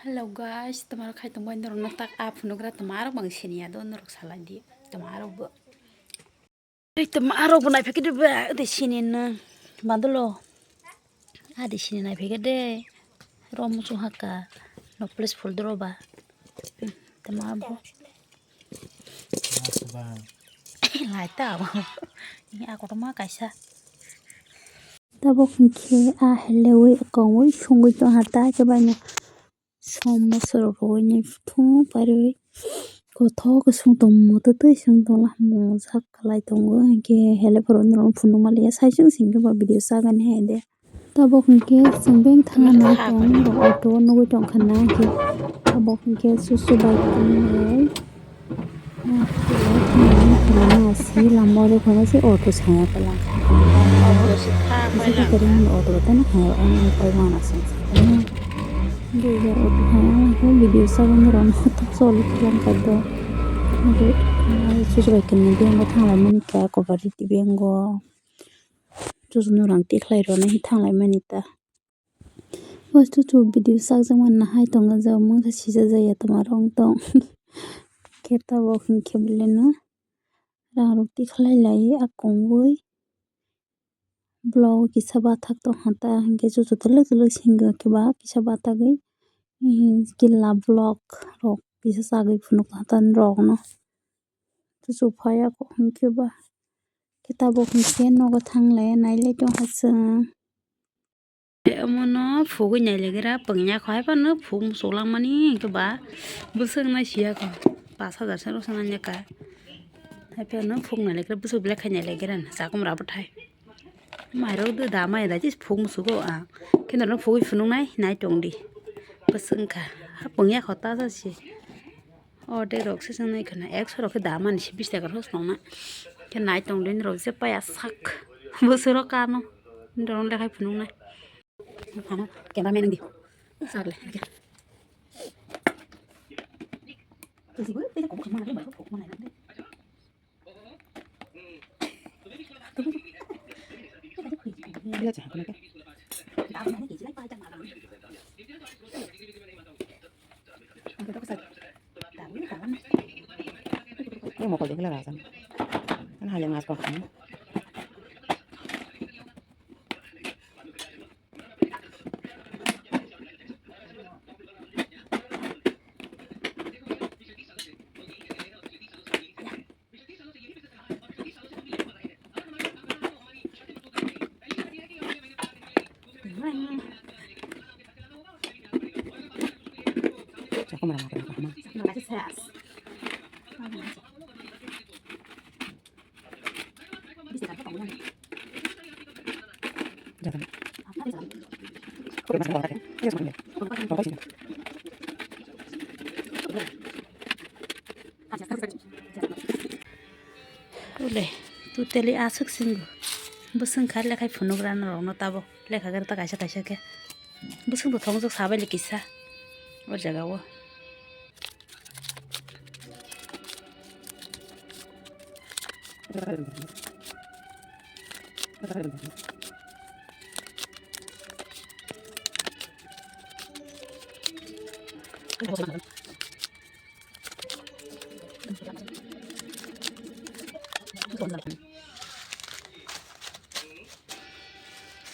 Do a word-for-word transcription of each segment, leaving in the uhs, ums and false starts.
Hello guys, tomorok khai tongbai norok no tak a phunugra tomorok bang siniya do norok salai di tomorok bo. Ei tomorok bo nai phekhe de ba de sini no badulo. A de sini nai phekhe de rom chu haka no place full dro ba. Tomorok bo. Lai ta abo. Ni a kotor ma kaisa. Tabok hinkhe a heleui kongwi songwi tongha ta khe baino som mosorok rwui ni thung pairwi kothok khe song tongmo tei tei song tongla mojak khlai tongo hinkhe helephuru norok phunukma liya sai song singkhe ba video chagani hai de. Tabok hinkhe chwng bank thangna nai tong rok auto o nugui tongkha na hinkhe tabok hinkhe susu bai tongwi. Asi lama o rw phano se auto saya pala. Auto se kha Asi paila. Kha kari auto tano hai ang paimana song. Dui auto hai ang video sa bang ron hotok sol lang kado. Susu bai kene biang thanglai mani kha cooperative bank o. Susu no rang tikhlai rw nai thanglai mani ta. Bo chuchu video sakjak manna hai tongo, jabo mungsa sijak ya tongma rong tong. Khe tabok hinkhe beleno rang rok tikhlai lai a kongwi. Blogo kisa bathak tongkha ta hinkhe chuchu telek telek singo khe ba kisa bathagwi killa block rok kisa chagwi phunukha ta norokno. Chuchu phaiya kok hinkhe ba khe tabok hinkhe nogo thanglai nailai tongkha chwng. Omono phugwi nailaikhe ra pwngya kho, haiphano phuk muchuk langmani hinkhe ba bwswk nai siya kho, pash hajar se rwksa nanya kha. Haiphano phuk nailaikhe ra bwswk belai khai nailaikhe ra chakhumra bwthai. Mairok da da maya da phuk muchugo ang khe norokno phugwi phunuknai nai tongdi. Bwswk wngkha ha pwngya kho ta se. Ordek rok se chwng nai khwna ekso rok khe da mani se bish taka rok se tongna. Khe nai tong dini rok je paya sak. Bwswk rok kano. Nini rok lekhai phunuk nai. Ano camera man wngdi. Sak le. Ini mau kau dengar lah kan? Kan hal yang ngas kok kan? Ule, tuteli aswk singo. Bwswng kha lekhai phunugra norokno tabok. Lekha gari ta kaisa kaisa khe. Bwswk bo thongjak sabai le kisa. O jaga o.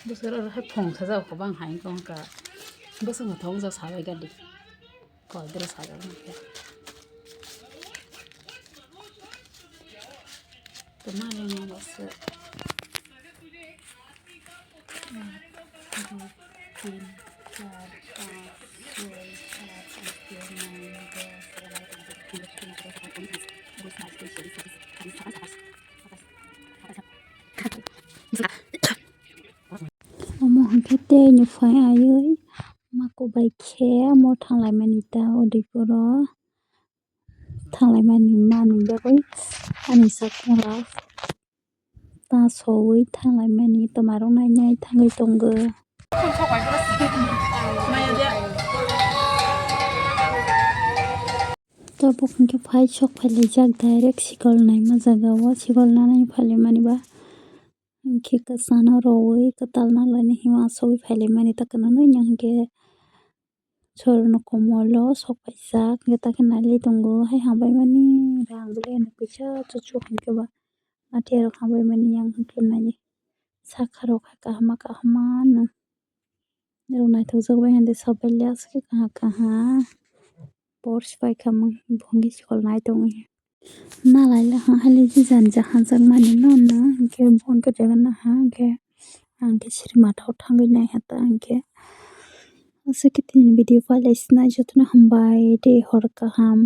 Bwswk oro hai phung sajak kho bang hai wngkha. Bwswk no thok wngkha sabai gadi. Koidro sajak wngkha. Tuma ringma bwswk. Tin, char, panch, choi, sat, aat, nai, dos, egaroh, baro, tero, chaudo, pondro, sola, satero, atharo, unis, kuris, bais, teis, chobis, pachis, chhabis, satais, atais, atais, atais. Omo hwnkhe tei ni phai aywi mako bai khe omo thanglaimani ta Udaipuro. Thanglaimani manwi bagwi ani sakhongrok ta sowi thanglaimani twmarok nainai thangwi tongo. Tabuk hwnkhe phai sok phailaijak direct sikol naima jagao, sikol nanani phailaimani ba hwnkhe kwchano rowi kwtal nalaini hima asogwi phailaimani ta kwnawi hwnkhe. Chwrwngno komolo sok paijak, hwnkhe takhe nailai tongo. Hai hambai mani rang belai no kisa chuchuk hwnkhe ba. Nathi rok hambai mani yang hwnkhe nai. Sakha rok hai kaham kaham no. Norok naithokjak bai hwnkhe sobai liya se kaham kaham. Por se pai kha mung, bo hwnkhe sikol nai tongwi. Nalai le ha hali jijani jahanjak mani no no hwnkhe bo hwnkhe jaga naha hwnkhe ang khe siri mathao thangwi naiha ta hwnkhe. Aswk khe tini video pailai sinai jotono hambai tei hor kaham.